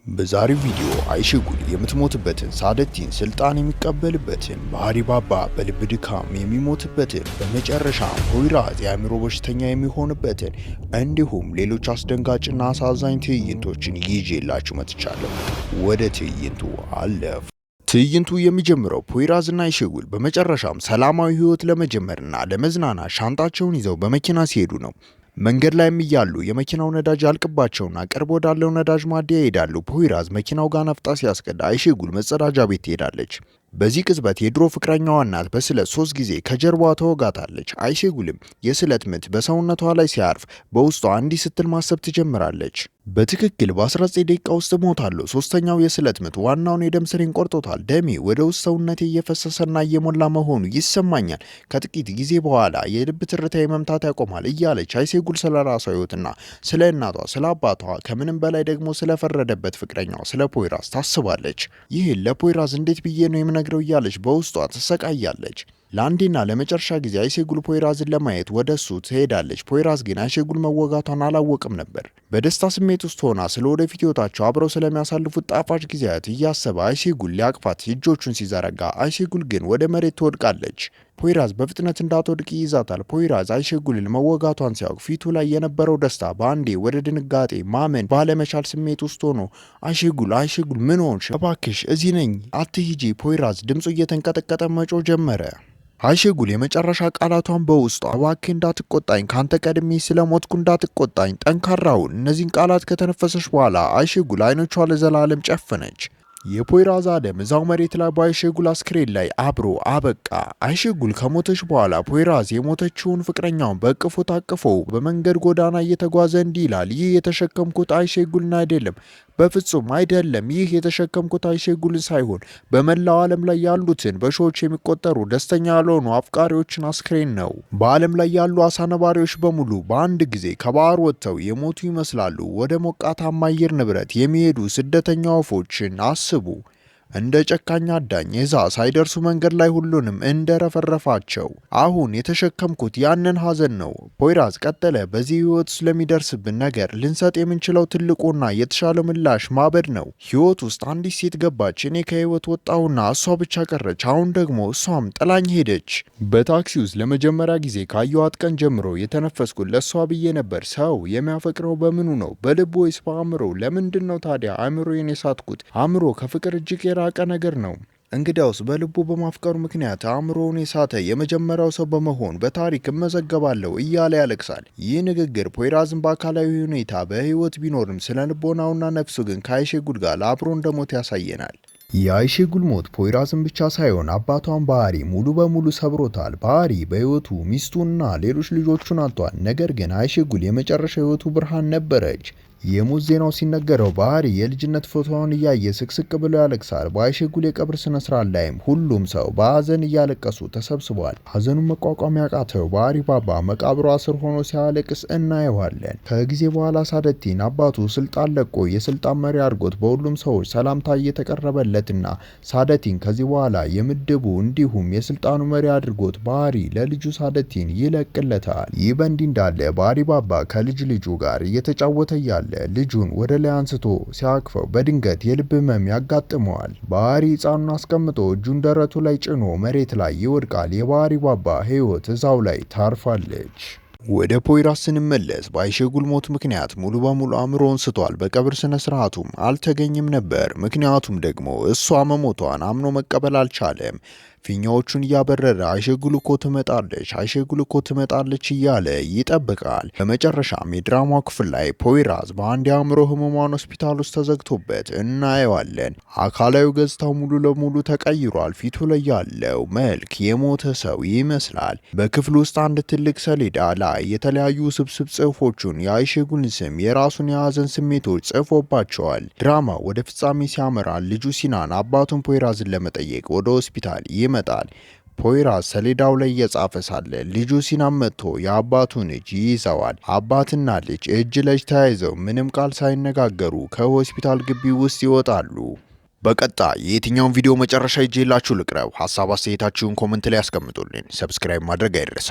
በዛሬው ቪዲዮ አይሸጉል የምትሞትበትን፣ ሳደቲን ስልጣን የሚቀበልበትን፣ ባህሪ ባባ በልብ ድካም የሚሞትበትን፣ በመጨረሻም ፖይራዝ የአእምሮ በሽተኛ የሚሆንበትን እንዲሁም ሌሎች አስደንጋጭና አሳዛኝ ትዕይንቶችን ይዤላችሁ መጥቻለሁ። ወደ ትዕይንቱ አለፍ። ትዕይንቱ የሚጀምረው ፖይራዝና አይሸጉል በመጨረሻም ሰላማዊ ህይወት ለመጀመርና ለመዝናናት ሻንጣቸውን ይዘው በመኪና ሲሄዱ ነው። መንገድ ላይም እያሉ የመኪናው ነዳጅ ያልቅባቸውና ቅርብ ወዳለው ነዳጅ ማደያ ይሄዳሉ። ፖይራዝ መኪናው ጋር ናፍጣ ሲያስቀዳ አይሸጉል መጸዳጃ ቤት ትሄዳለች። በዚህ ቅጽበት የድሮ ፍቅረኛዋ እናት በስለት 3 ጊዜ ከጀርባዋ ተወጋታለች። አይሸጉልም የስለት ምት በሰውነቷ ላይ ሲያርፍ በውስጧ እንዲህ ስትል ማሰብ ትጀምራለች። በትክክል በ19 ደቂቃ ውስጥ እሞታለሁ። ሶስተኛው የስለት ምት ዋናውን የደም ስሬን ቆርጦታል። ደሜ ወደ ውስጥ ሰውነቴ እየፈሰሰና እየሞላ መሆኑ ይሰማኛል። ከጥቂት ጊዜ በኋላ የልብ ትርታዬ መምታት ያቆማል እያለች አይሴጉል ስለ ራሷ ሕይወትና ስለ እናቷ፣ ስለ አባቷ፣ ከምንም በላይ ደግሞ ስለፈረደበት ፍቅረኛዋ ስለ ፖይራዝ ታስባለች። ይህን ለፖይራዝ እንዴት ብዬ ነው የምነግረው እያለች በውስጧ ትሰቃያለች። ለአንዴና ለመጨረሻ ጊዜ አይሴጉል ፖይራዝን ለማየት ወደ እሱ ትሄዳለች። ፖይራዝ ግን አይሴጉል መወጋቷን አላወቅም ነበር። በደስታ ስሜት ውስጥ ሆና ስለ ወደፊት ሕይወታቸው አብረው ስለሚያሳልፉት ጣፋጭ ጊዜያት እያሰበ አይሴጉል ሊያቅፋት እጆቹን ሲዘረጋ አይሴጉል ግን ወደ መሬት ትወድቃለች። ፖይራዝ በፍጥነት እንዳትወድቅ ይይዛታል። ፖይራዝ አይሴጉልን መወጋቷን ሲያውቅ ፊቱ ላይ የነበረው ደስታ በአንዴ ወደ ድንጋጤ፣ ማመን ባለመቻል ስሜት ውስጥ ሆኖ አይሴጉል፣ አይሴጉል፣ ምን ሆንሽ? እባክሽ እዚህ ነኝ፣ አትሂጂ። ፖይራዝ ድምፁ እየተንቀጠቀጠ መጮህ ጀመረ። አይሸጉል የመጨረሻ ቃላቷን በውስጧ እባክህ እንዳትቆጣኝ፣ ካንተ ቀድሜ ስለሞትኩ እንዳትቆጣኝ፣ ጠንካራውን። እነዚህን ቃላት ከተነፈሰች በኋላ አይሸጉል አይኖቿ ለዘላለም ጨፈነች። የፖይራዝ አደም እዛው መሬት ላይ በአይሸጉል አስክሬን ላይ አብሮ አበቃ። አይሸጉል ከሞተች በኋላ ፖይራዝ የሞተችውን ፍቅረኛውን በእቅፉ ታቅፎ በመንገድ ጎዳና እየተጓዘ እንዲህ ይላል። ይህ የተሸከምኩት አይሸጉልን አይደለም፣ በፍጹም አይደለም። ይህ የተሸከምኩት አይሸጉልን ሳይሆን በመላው ዓለም ላይ ያሉትን በሺዎች የሚቆጠሩ ደስተኛ ያልሆኑ አፍቃሪዎችን አስክሬን ነው። በዓለም ላይ ያሉ አሳ ነባሪዎች በሙሉ በአንድ ጊዜ ከባህር ወጥተው የሞቱ ይመስላሉ። ወደ ሞቃታማ አየር ንብረት የሚሄዱ ስደተኛ ወፎችን አስቡ። እንደ ጨካኝ አዳኝ እዛ ሳይደርሱ መንገድ ላይ ሁሉንም እንደረፈረፋቸው። አሁን የተሸከምኩት ያንን ሀዘን ነው። ፖይራዝ ቀጠለ። በዚህ ህይወት ስለሚደርስብን ነገር ልንሰጥ የምንችለው ትልቁና የተሻለው ምላሽ ማበድ ነው። ህይወት ውስጥ አንዲት ሴት ገባች። እኔ ከህይወት ወጣሁና እሷ ብቻ ቀረች። አሁን ደግሞ እሷም ጥላኝ ሄደች። በታክሲ ውስጥ ለመጀመሪያ ጊዜ ካየኋት ቀን ጀምሮ የተነፈስኩት ለእሷ ብዬ ነበር። ሰው የሚያፈቅረው በምኑ ነው? በልቡ ወይስ በአእምሮ? ለምንድን ነው ታዲያ አእምሮዬን የሳትኩት? አእምሮ ከፍቅር እጅግ የራቀ ነገር ነው። እንግዲያውስ በልቡ በማፍቀሩ ምክንያት አእምሮውን የሳተ የመጀመሪያው ሰው በመሆን በታሪክ እመዘገባለሁ እያለ ያለቅሳል። ይህ ንግግር ፖይራዝን በአካላዊ ሁኔታ በህይወት ቢኖርም ስነ ልቦናውና ነፍሱ ግን ከአይሼጉል ጋር አብሮ እንደሞት ያሳየናል። የአይሼጉል ሞት ፖይራዝን ብቻ ሳይሆን አባቷን ባህሪ ሙሉ በሙሉ ሰብሮታል። ባህሪ በህይወቱ ሚስቱና ሌሎች ልጆቹን አጥቷል። ነገር ግን አይሼጉል የመጨረሻ ህይወቱ ብርሃን ነበረች። የሞት ዜናው ሲነገረው ባህሪ የልጅነት ፎቶውን እያየ ስቅስቅ ብሎ ያለቅሳል። በአይሼጉል የቀብር ስነ ስርዓት ላይም ሁሉም ሰው በሀዘን እያለቀሱ ተሰብስቧል። ሀዘኑን መቋቋም ያቃተው ባህሪ ባባ መቃብሯ ስር ሆኖ ሲያለቅስ እናየዋለን። ከጊዜ በኋላ ሳደቲን አባቱ ስልጣን ለቆ የስልጣን መሪ አድርጎት በሁሉም ሰዎች ሰላምታ እየተቀረበለትና ሳደቲን ከዚህ በኋላ የምድቡ እንዲሁም የስልጣኑ መሪ አድርጎት ባህሪ ለልጁ ሳደቲን ይለቅለታል። ይህ በእንዲህ እንዳለ ባህሪ ባባ ከልጅ ልጁ ጋር እየተጫወተ እያለ ልጁን ወደ ላይ አንስቶ ሲያቅፈው በድንገት የልብ ህመም ያጋጥመዋል። ባህሪ ህፃኑን አስቀምጦ እጁን ደረቱ ላይ ጭኖ መሬት ላይ ይወድቃል። የባህሪ ባባ ህይወት እዛው ላይ ታርፋለች። ወደ ፖይራስ ስንመለስ በአይሸጉል ሞት ምክንያት ሙሉ በሙሉ አእምሮውን ስቷል። በቀብር ስነ ስርዓቱም አልተገኘም ነበር። ምክንያቱም ደግሞ እሷ መሞቷን አምኖ መቀበል አልቻለም። ፊኛዎቹን እያበረረ አይሸጉል እኮ ትመጣለች፣ አይሸጉል እኮ ትመጣለች እያለ ይጠብቃል። በመጨረሻም የድራማው ክፍል ላይ ፖይራዝ በአንድ የአእምሮ ህሙማን ሆስፒታል ውስጥ ተዘግቶበት እናየዋለን። አካላዊ ገጽታው ሙሉ ለሙሉ ተቀይሯል። ፊቱ ላይ ያለው መልክ የሞተ ሰው ይመስላል። በክፍሉ ውስጥ አንድ ትልቅ ሰሌዳ ላይ የተለያዩ ውስብስብ ጽሑፎቹን፣ የአይሸጉልን ስም፣ የራሱን የሀዘን ስሜቶች ጽፎባቸዋል። ድራማ ወደ ፍጻሜ ሲያመራ ልጁ ሲናን አባቱን ፖይራዝን ለመጠየቅ ወደ ሆስፒታል ይመጣል። ፖይራዝ ሰሌዳው ላይ እየጻፈ ሳለ ልጁ ሲናን መጥቶ የአባቱን እጅ ይይዘዋል። አባትና ልጅ እጅ ለእጅ ተያይዘው ምንም ቃል ሳይነጋገሩ ከሆስፒታል ግቢ ውስጥ ይወጣሉ። በቀጣይ የየትኛውን ቪዲዮ መጨረሻ ይዤላችሁ ልቅረብ? ሀሳብ አስተያየታችሁን comment ላይ ያስቀምጡልን። Subscribe ማድረግ አይረሳ።